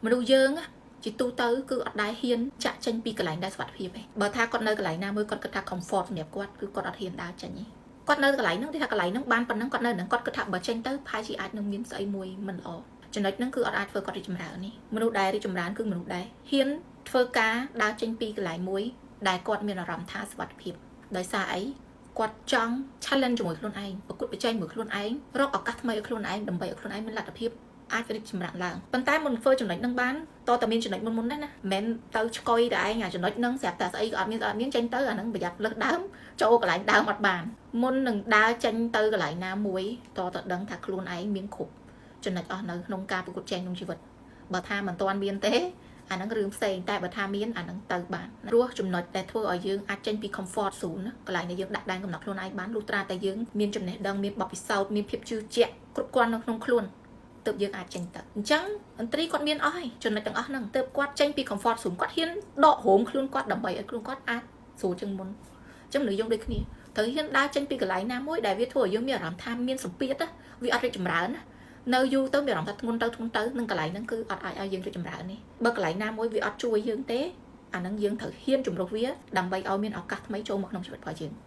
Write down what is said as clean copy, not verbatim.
មនុស្សយើងជាទូទៅគឺអត់ដែលហ៊ានចាក់ចេញពីកន្លែងដែលសុវត្ថិភាពទេបើថាគាត់នៅកន្លែងណាមួយគាត់គិតថា comfort សម្រាប់គាត់គឺគាត់អត់ហ៊ានដើរចេញទេគាត់នៅកន្លែងហ្នឹងគេថាកន្លែងហ្នឹងបានប៉ុណ្ណឹងគាត់នៅហ្នឹងគាត់គិតថាបើចេញទៅប្រហែលជាអាចនឹងមានស្អីមួយមិនល្អចំណុចហ្នឹងគឺអត់អាចធ្វើគាត់រីកចម្រើននេះមនុស្សដែលរីកចម្រើនគឺមនុស្សដែលហ៊ានធ្វើការដើរចេញពីកន្លែងមួយដែលគាត់មានអារម្មណ៍ថាសុវត្ថិភាពដោយសារអីគាត់ចង់ challenge ជាមួយខ្លួនឯងប្រកួតប្រជែងជាមួយខ្លួនឯងរកឱកាសថ្មីឲ្យខ្លួនឯងដើម្បីឲ្យខ្លួនឯងមានលទ្ធភាពអាចរីកចម្រើនឡើងប៉ុន្តែមុនធ្វើចំណុចហ្នឹងបានតតែមានចំណុចមុនមុនដែរណាមិនមែនទៅឆ្កុយតែឯងអាចំណុចហ្នឹងស្រាប់តែស្អីក៏អត់មានអត់មានចេញទៅអាហ្នឹងប្រយ័ត្នលើសដើមចូលកន្លែងដើមអត់បានមុននឹងដើរចេញទៅកន្លែងណាមួយតតែដឹងថាខ្លួនឯងមានគ្រប់ចំណុចអស់នៅក្នុងការប្រកួតប្រជែងក្នុងជីវិតបើថាមិនទាន់មានទេអាហ្នឹងរឿងផ្សេងតែបើថាមានអាហ្នឹងទៅបានព្រោះចំណុចដែលធ្វើឲ្យយើងអាចចេញពី comfort zone ណាកន្លែងដែលយើងដាក់ដែនកំណត់ខ្លួនឯងបានលុះត្រាតែយើងមានចំណេះដឹងមានបទពិសោធន៍មានភាពជឿជាក់គ្រប់គ្រាន់នៅក្នុងខ្លួនទើបយើងអាចចេញទៅអញ្ចឹងអន្ត្រីគាត់មានអស់ហើយចំណុចទាំងអស់ហ្នឹងទើបគាត់ចេញពី comfort zone គាត់ហ៊ានដករោមខ្លួនគាត់ដើម្បីឲ្យខ្លួនគាត់អាចស្រួលជាងមុនអញ្ចឹងមនុស្សយើងដូចគ្នាត្រូវហ៊ានដើរចេញពីកន្លែងណាមួយដែលវាធ្វើឲ្យយើងមានអារម្មណ៍ថាមានសម្ពាធណាវាអត់រីកចម្រើនណានៅយូរទៅមានអារម្មណ៍ថាធ្ងន់ទៅធ្ងន់ទៅនឹងកន្លែងហ្នឹងគឺអត់អាចឲ្យយើងរីកចម្រើននេះបើកន្លែងណាមួយវាអត់ជួយយើងទេអាហ្នឹងយើងត្រូវហ៊ានជំរុះវាដើម្បីឲ្យមានឱកាសថ្មីចូលមកក្នុងជីវិតរបស់យើង។